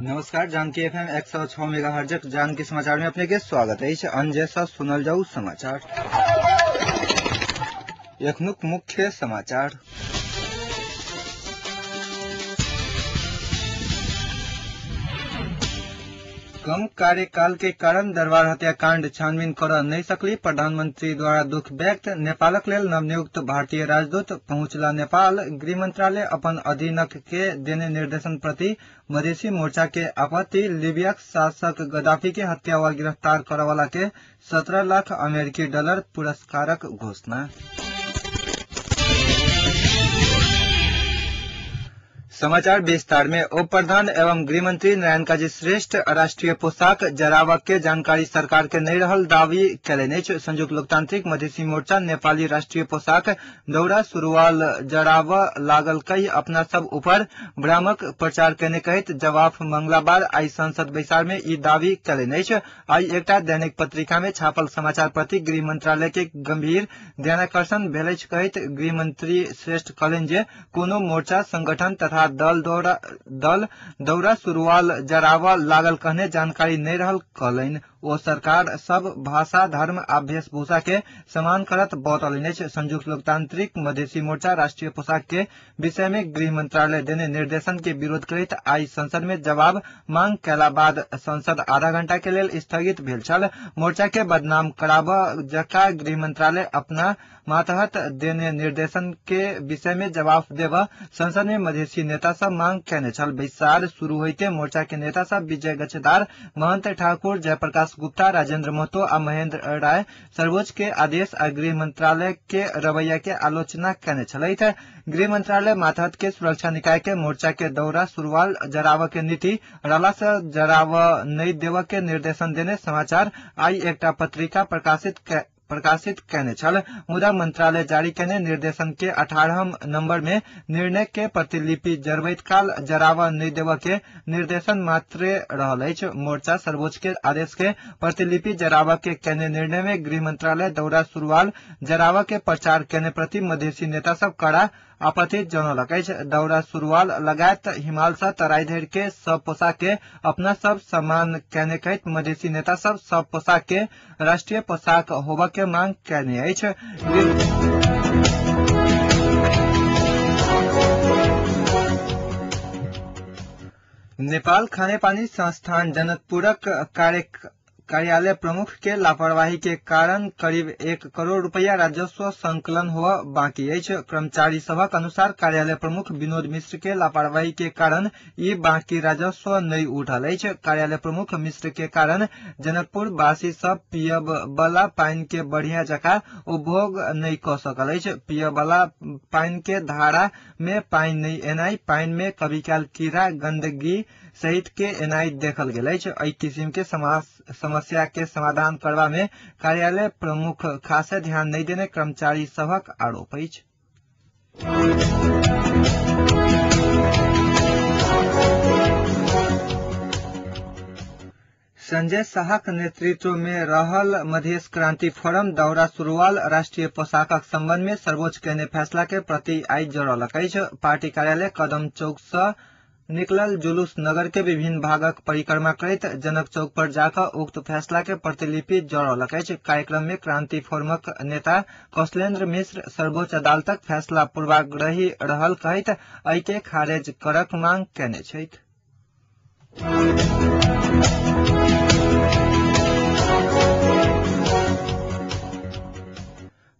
नमस्कार, जानकी एफएम 106 मेगाहर्जक जानकी समाचार में अपने के स्वागत अछि। अंजय सँ सुनल जाऊ समाचार। एखनुक मुख्य समाचार। कम कार्यकाल के कारण दरबार हत्याकांड छानबीन कर नहि सकली प्रधानमंत्री द्वारा दुख व्यक्त। नेपालक लेल नवनियुक्त भारतीय राजदूत पहुंचला नेपाल। गृह मंत्रालय अपन अधीनक के देने निर्देशन प्रति मधेसी मोर्चा के आपत्ति। लीबियाक शासक गद्दाफी के हत्या व गिरफ्तार करवाला के 17 लाख अमेरिकी डॉलर पुरस्कारक घोषणा। समाचार विस्तार में। उप प्रधान एवं गृहमंत्री नारायण काजी श्रेष्ठ राष्ट्रीय पोशाक जरावक के जानकारी सरकार के नहीं रहल दावी कयलनि अछि। संयुक्त लोकतांत्रिक मधेसी मोर्चा नेपाली राष्ट्रीय पोशाक दौरा सुरुवाल जराव लागल कहि अपना सब ऊपर भ्रामक प्रचार केने कहैत जवाब मंगलाबार आई संसद बैसार में ई दावी कयलनि अछि। आई एकटा दैनिक पत्रिका में छापल समाचार प्रति गृह मंत्रालय के गंभीर ध्यानाकर्षण भेल अछि कहैत गृहमंत्री श्रेष्ठ कहलनि जे कोनो मोर्चा संगठन तथा दल दौरा सुरुवाल जराव लागल कहने जानकारी नहीं रहल कहलनि। ओ सरकार सब भाषा धर्म आ वेशभूषा के समान करत बतौलनि अछि। संयुक्त लोकतांत्रिक मधेसी मोर्चा राष्ट्रीय पोशाक के विषय में गृह मंत्रालय देने निर्देशन के विरोध करैत आई संसद में जवाब मांग कयला बाद संसद आधा घंटा के लेल स्थगित भेल छल। मोर्चा के बदनाम कराब जका गृह मंत्रालय अपना मातहत देने निर्देशन के विषय में जवाब देब संसद में मधेसी नेता सब मांग केने छल। बैसार शुरू होइते मोर्चा के नेता सब विजय गच्छदार, महंत ठाकुर, जयप्रकाश गुप्ता, राजेंद्र महतो आ महेंद्र राय सर्वोच्च के आदेश आ गृह मंत्रालय के रवैया के आलोचना केने छलथि। गृह मंत्रालय मातहत के सुरक्षा निकाय के मोर्चा के दौरा सुरुवाल जराव के नीति रहला से जराव नहीं देव के निर्देशन देने समाचार आई एकटा पत्रिका प्रकाशित केने छल। मुदा मंत्रालय जारी केने निर्देशन के 18 नंबर में निर्णय के प्रतिलिपि जरबैत काल जराव नहि देव के निर्देशन मात्रे रहल अछि। मोर्चा सर्वोच्च के आदेश के प्रतिलिपि जराव के केने निर्णय में गृह मंत्रालय दौरा सुरुवाल जराव के प्रचार केने प्रति मधेसी नेता सब कड़ा आपत्ति जनौलक अछि। दौरा सुरुवाल लगायत हिमाल से तराई धरि के सब पोशाक के अपना सब सम्मान केने कहैत मधेसी नेता सब सब पोशाक के राष्ट्रीय पोशाक होबय के मांग केने अछि। नेपाल खानेपानी संस्थान जनकपुरक कार्यालय प्रमुख के लापरवाही के कारण करीब 1 करोड़ रुपया राजस्व संकलन हुआ बाकी अछि। कर्मचारी सभक अनुसार कार्यालय प्रमुख विनोद मिश्र के लापरवाही के कारण ई बाकी राजस्व नहीं उठल अछि। कार्यालय प्रमुख मिश्र के कारण जनकपुर वासी सब पियब वाला पानि के बढ़िया जकाँ उपभोग नहीं क सकल अछि। पियब वाला पानि के धारा में पानि नहीं एनाई, पानि में कभी काल कीड़ा गंदगी सहित के एनाई देखल गेल अछि। एहि किसिम के समस्या के समाधान करबा में कार्यालय प्रमुख खासे ध्यान नहीं देने कर्मचारी सभक आरोप अछि। संजय शाहक नेतृत्व में रहल मधेश क्रांति फोरम दौरा सुरुवाल राष्ट्रीय पोशाकक संबंध में सर्वोच्च केने फैसला के प्रति आई जरौलक अछि। पार्टी कार्यालय कदम चौक से निकलल जुलूस नगर के विभिन्न भागक परिक्रमा करैत जनक चौक पर जाकर उक्त फैसला के प्रतिलिपि जरौलक अछि। कार्यक्रम में क्रांति फोरमक नेता कौशलेंद्र मिश्र सर्वोच्च अदालतक फैसला पूर्वाग्रही रहल कहैत एहि के खारिज करक मांग केने छथि।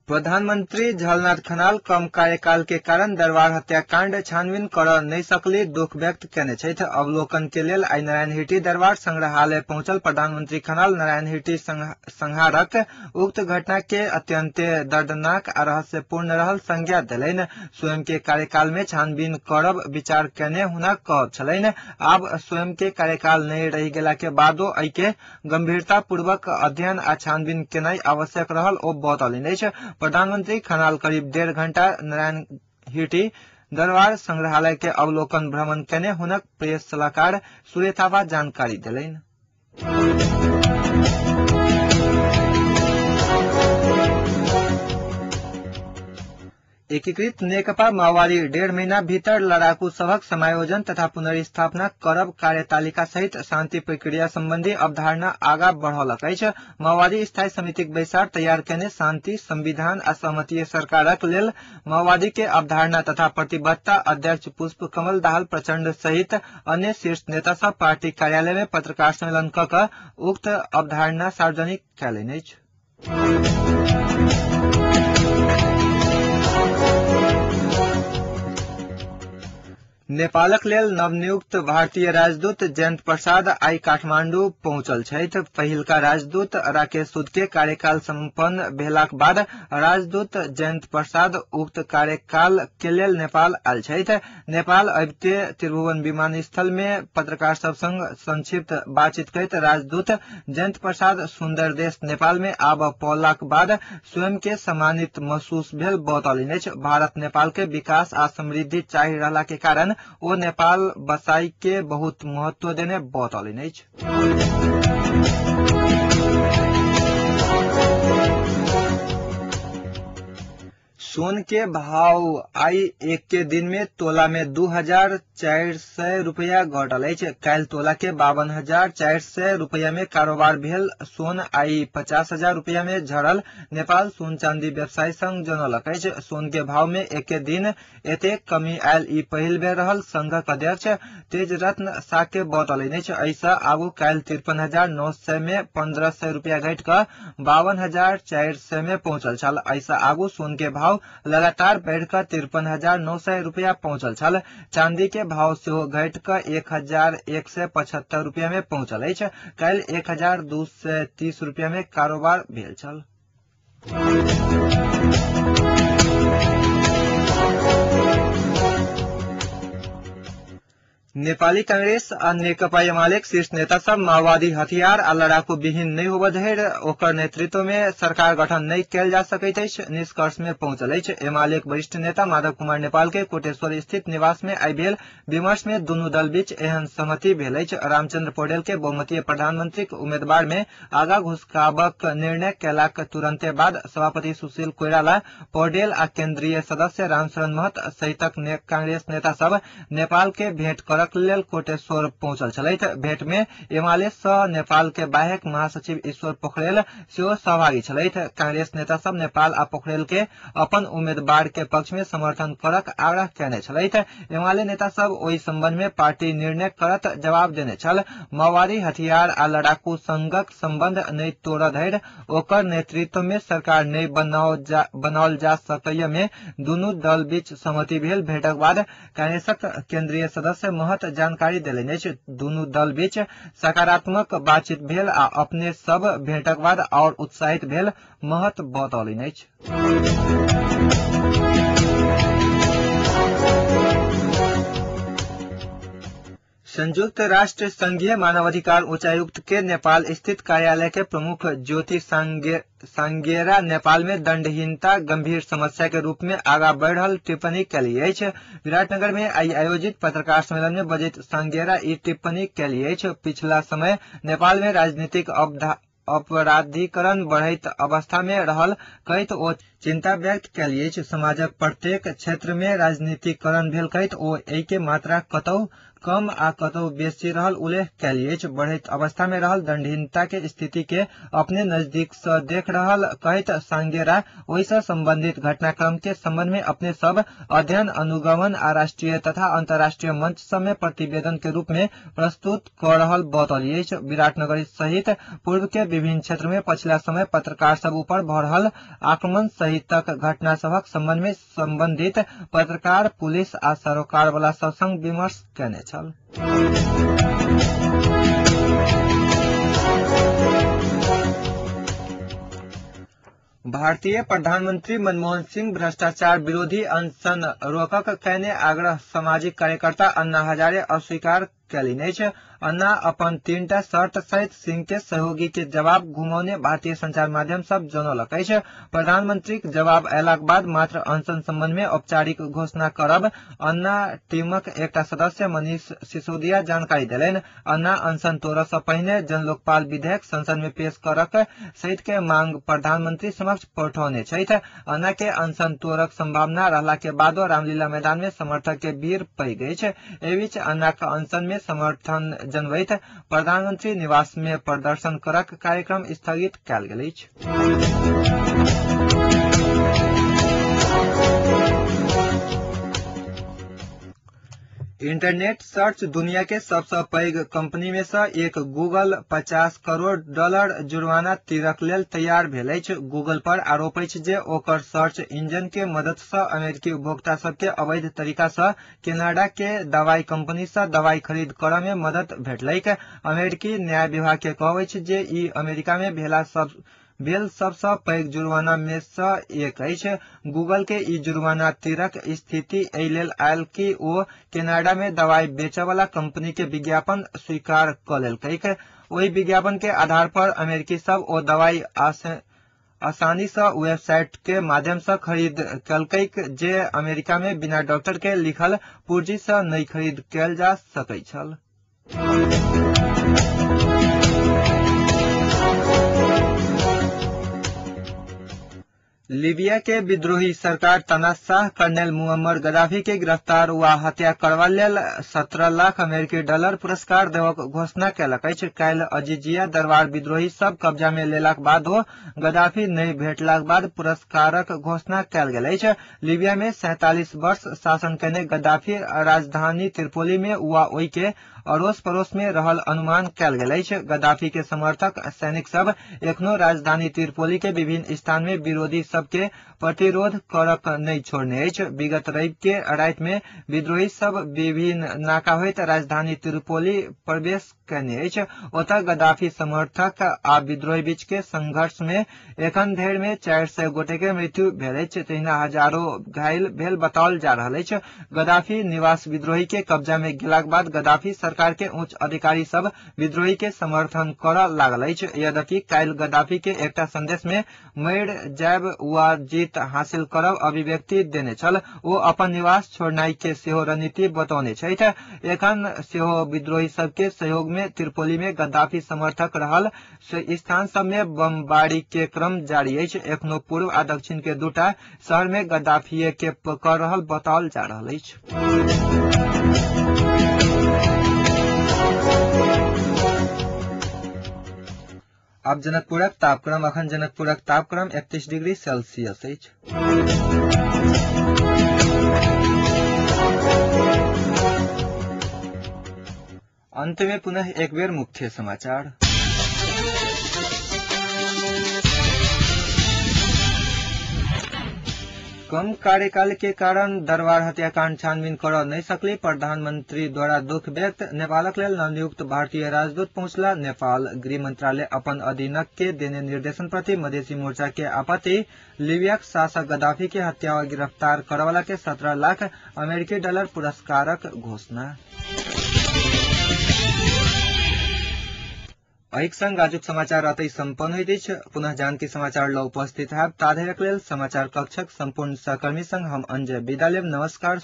प्रधानमंत्री झलनाथ खनाल कम कार्यकाल के कारण दरबार हत्याकांड छानबीन कर नहीं सकली दुख व्यक्त केने छथि। अवलोकन के लेल आई नारायणहिटी दरबार संग्रहालय पहुंचल प्रधानमंत्री खनाल नारायणहिटी संहारक उक्त घटना के अत्यंत दर्दनाक आ रहस्यपूर्ण रहल संज्ञा देलनि। स्वयं के कार्यकाल में छानबीन करब विचार केने हुनक कहब छलनि। आब स्वयं के कार्यकाल नहीं रहि गेला के बादो एहि के गंभीरता पूर्वक अध्ययन आ छानबीन केनाइ आवश्यक रहल ओ बतौलनि अछि। प्रधानमंत्री खनाल करीब 1.5 घंटा नारायणहिटी दरबार संग्रहालय के अवलोकन भ्रमण केने हुनक प्रेस सलाहकार सूर्य थापा जानकारी देलनि। एकीकृत नेकपा माओवादी 1.5 महीना भीतर लड़ाकू सभक समायोजन तथा पुनर्स्थापना करब कार्यतालिका सहित शान्ति प्रक्रिया सम्बन्धी अवधारणा आगा बढ़ौलक अछि। माओवादी स्थायी समितिक बैसार तैयार केने शान्ति, संविधान आ सहमतीय सरकारक लेल माओवादी के अवधारणा तथा प्रतिबद्धता अध्यक्ष पुष्प कमल दाहाल प्रचण्ड सहित अन्य शीर्ष नेता सब पार्टी कार्यालय में पत्रकार सम्मेलन क क उक्त अवधारणा सार्वजनिक कयलनि अछि। नेपालक लेल नवनियुक्त भारतीय राजदूत जयंत प्रसाद आई काठमांडू पहुंचल छथि। पहिलका राजदूत राकेश सूद के कार्यकाल सम्पन्न भेलाक बाद राजदूत जयंत प्रसाद उक्त कार्यकाल के लेल नेपाल आयल छथि। नेपाल अबिते त्रिभुवन विमानस्थल में पत्रकार सब संग संक्षिप्त बातचीत करैत राजदूत जयंत प्रसाद सुन्दर देश नेपाल में आब पौलाक बाद स्वयं के सम्मानित महसूस भेल बतौलनि अछि। भारत नेपाल के विकास आ समृद्धि चाहि रहला के कारण ओ नेपाल बसाई के बहुत महत्व देने बतौलनि अछि। सोन के भाव आई एक के दिन में तोला में 2,400 रुपया घटल अछि। काल्हि तोला के 52,400 रुपया में कारोबार भेल सोन आई 50,000 रुपया में झड़ल नेपाल सोन चांदी व्यवसायी संघ जनौलक अछि। सोन के भाव में एक दिन एतेक कमी आयल ई पहिल बेर रहल संघक अध्यक्ष तेजरत्न शाह के बतौलनि अछि। एहिसँ आगू काल्हि 53,900 में 1,500 रुपया घटि कऽ 52,400 में पहुंचल छल। एहिसँ आगू सोन के भाव लगातार बढ़ि कऽ 53,900 रुपया पहुंचल छल। चांदी के भाव सेहो घटि कऽ 1,175 रुपया में पहुंचल अछि। काल्हि 1,230 रुपया में कारोबार भेल छल। नेपाली कांग्रेस आ नेकपा एमालेक शीर्ष नेता सब माओवादी हथियार आ लड़ाकू विहीन नहि होबय धरि ओकर नेतृत्व में सरकार गठन नहि कयल जा सकैत अछि निष्कर्ष में पहुंचल अछि। एमालेक वरिष्ठ नेता माधव कुमार नेपाल के कोटेश्वर स्थित निवास में आई भेल विमर्श में दुनू दल बीच एहन सहमति भेल अछि। रामचंद्र पौडेल के बहुमतीय प्रधानमंत्रीक उम्मीदवार में आगा घुसकाबक निर्णय कयलाक तुरंते बाद सभापति सुशील कोइराला पौडेल आ केंद्रीय सदस्य रामशरण महत सहितक कांग्रेस नेता सब नेपाल के भेंट करक लेल कोटेश्वर पहुंचल छलथि। भेंट में एमाले सह नेपाल के बाहेक महासचिव ईश्वर पोखरेल सेहो सहभागी छलथि। कांग्रेस नेता सब नेपाल आ पोखरेल के अपन उम्मीदवार के पक्ष में समर्थन करक आग्रह केने छलथि। एमाले नेता सब ओहि संबंध में पार्टी निर्णय करत जवाब देने छल। माओवादी हथियार आ लड़ाकू संघक संबंध नहि तोड़ऽ धरि ओकर नेतृत्व में सरकार नहि बनाओल जा सकय में दुनू दल बीच सहमति भेल। भेंटक बाद कांग्रेसक केंद्रीय सदस्य महत जानकारी देलनि अछि। दुनू दल बीच सकारात्मक बातचीत भेल आ अपने सब भेंटक बाद और उत्साहित भेल महत बतौलनि अछि। संयुक्त राष्ट्र संघीय मानवाधिकार उच्चायुक्त के नेपाल स्थित कार्यालय के प्रमुख ज्योति सांगेरा नेपाल में दंडहीनता गंभीर समस्या के रूप में आगा बढ़ल टिप्पणी कयली अछि। विराटनगर में आई आयोजित पत्रकार सम्मेलन में बजैत सांगेरा ई टिप्पणी कयली अछि। पिछला समय नेपाल में राजनीतिक अपराधीकरण बढ़ैत अवस्था में रहल कहैत ओ चिंता व्यक्त कयली अछि। समाजक प्रत्येक क्षेत्र में राजनीतिकरण भेल कहैत ओ एहि के मात्रा कतौ कम आ कतौ बेसी रहल उल्लेख कयली अछि। बढ़ैत अवस्था में रहल दंडहीनता के स्थिति के अपने नजदीक से देख रहल कहैत सांगेरा ओहि से संबंधित घटनाक्रम के संबंध में अपने सब अध्ययन अनुगमन आ राष्ट्रीय तथा अंतर्राष्ट्रीय मंच सब में प्रतिवेदन के रूप में प्रस्तुत क रहल बतौली अछि। विराटनगर सहित पूर्व के विभिन्न क्षेत्र में पछिला समय पत्रकार सब ऊपर भ रहल आक्रमण सहितक घटना सभक संबंध में संबंधित पत्रकार, पुलिस आ सरोकार वाला सब संग विमर्श केने छल। भारतीय प्रधानमंत्री मनमोहन सिंह भ्रष्टाचार विरोधी अनशन रोकक कयने आग्रह सामाजिक कार्यकर्ता अन्ना हजारे अस्वीकार कयलनि अछि। अन्ना अपन 3टा शर्त सहित सिंह के सहयोगी के जवाब घुमौने भारतीय संचार माध्यम सब जनौलक अछि। प्रधानमंत्रीक जवाब अयलाक बाद मात्र अनशन संबंध में औपचारिक घोषणा करब अन्ना टीमक एकटा सदस्य मनीष सिसोदिया जानकारी देलनि। अन्ना अनशन तोड़ऽ सँ पहिने जनलोकपाल विधेयक संसद में पेश करक सहित के मांग प्रधानमंत्री समक्ष पठौने छथि। अन्ना के अनशन तोड़क संभावना रहला के बादो रामलीला मैदान में समर्थक के भीड़ पैघ अछि। एहि बीच अन्ना के अनशन में समर्थन जनबैत प्रधानमंत्री निवास में प्रदर्शन करक कार्यक्रम स्थगित कयल गेल अछि। इंटरनेट सर्च दुनिया के सबसँ पैघ कंपनी में सँ एक गूगल $50 करोड़ जुर्माना तीरक लेल तैयार भेल अछि। गूगल पर आरोप अछि जे ओकर सर्च इंजन के मदद सँ अमेरिकी उपभोक्ता सबके अवैध तरीका सँ कनाडा के दवाई कंपनी सँ दवाई खरीद करय में मदद भेटलैक। अमेरिकी न्याय विभाग के कहब अछि जे ई अमेरिका में भेल सबसँ पैघ जुर्माना में सँ एक अछि। गूगल के ई जुर्माना तीरक स्थिति एहि लेल आयल कि ओ कनाडा में दवाई बेचय वाला कंपनी के विज्ञापन स्वीकार क लेलकैक। ओहि विज्ञापन के आधार पर अमेरिकी सब ओ दवाई आसानी सँ वेबसाइट के माध्यम सँ खरीद केलकैक जे अमेरिका में बिना डॉक्टर के लिखल पुर्जी सँ नहि खरीद कयल जा सकैत छल। लीबिया के विद्रोही सरकार तानाशाह कर्नल मुअम्मर गद्दाफी के गिरफ्तार वा हत्या करबा लेल 17 लाख अमेरिकी डॉलर पुरस्कार देबाक घोषणा कयलक अछि। काल्हि अजीजिया दरबार विद्रोही सब कब्जा में लेलाक बादो गद्दाफी नहि भेटलाक बाद पुरस्कारक घोषणा कयल गेल अछि। लीबिया में 47 वर्ष शासन कयने गद्दाफी राजधानी त्रिपोली में वा ओहि के अड़ोस पड़ोस में रहल अनुमान कयल गेल अछि। गद्दाफी के समर्थक सैनिक सब एखनो राजधानी त्रिपोली के विभिन्न स्थान में विरोधी सबके प्रतिरोध करक नहि छोड़ने अछि। विगत रवि के राति में विद्रोही सब विभिन्न नाका होइत राजधानी त्रिपोली प्रवेश कयने अछि। ओतय गद्दाफी समर्थक आ विद्रोही बीच के संघर्ष में एखन धरि में 400 गोटे के मृत्यु भेल अछि, तहिना हजारों घायल भेल बताओल जा रहल अछि। गद्दाफी निवास विद्रोही के कब्जा में गेलाक बाद गद्दाफी सरकार के उच्च अधिकारी सब विद्रोही के समर्थन करऽ लागल अछि। यद्यपि काल्हि गद्दाफी के एकटा संदेश में मरि जायब वा जीत हासिल करब अभिव्यक्ति देने छल। ओ अपन निवास छोड़नाइ के सेहो रणनीति बतौने छथि। एखन सेहो विद्रोही सबके सहयोग में त्रिपोली में गद्दाफी समर्थक रहल स्थान सब में बमबारी के क्रम जारी अछि। एखनो पूर्व आ दक्षिण के दूटा शहर में गद्दाफी के कर रहल बताओल जा रहल अछि। अब जनकपुरक तापक्रम। अखन जनकपुरक तापक्रम 31 डिग्री सेल्सियस अछि। अंत में पुनः एक बेर मुख्य समाचार। कम कार्यकाल के कारण दरबार हत्याकांड छानबीन करऽ नहि सकली प्रधानमंत्री द्वारा दुख व्यक्त। नेपालक लेल नवनियुक्त भारतीय राजदूत पहुंचला नेपाल। गृह मंत्रालय अपन अधीनक के देने निर्देशन प्रति मधेसी मोर्चा के आपत्ति। लीबियाक शासक गद्दाफी के हत्या व गिरफ्तार करवाला के 17 लाख अमेरिकी डॉलर पुरस्कारक घोषणा। एहिक संग आजुक समाचार अतै सम्पन्न होइत अछि। पुनः जानकी समाचार ल उपस्थित हैब। ताधरिक लेल समाचार कक्षक सम्पूर्ण सहकर्मी संग हम अंजय विदा लेब। नमस्कार।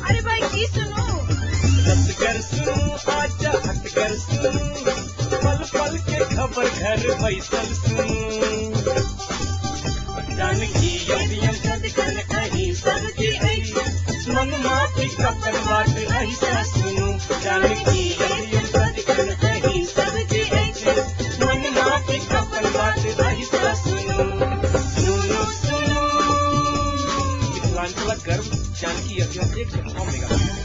अरे भाई की सुनू, आजा हट कर सुनू, पल पल के खबर घर बैसल सुनू। जानकी अभियम सदखन अही सबकी अछि, मन माफी अपन बात अहिसा सुनू। जानकी अभियम सदखन अही सबकी अछि, मन माफी अपन बात अहिसा सुनू। सुनू सुनू मिथिलांचलक गर्व जानकी अभियम 106 मेगा।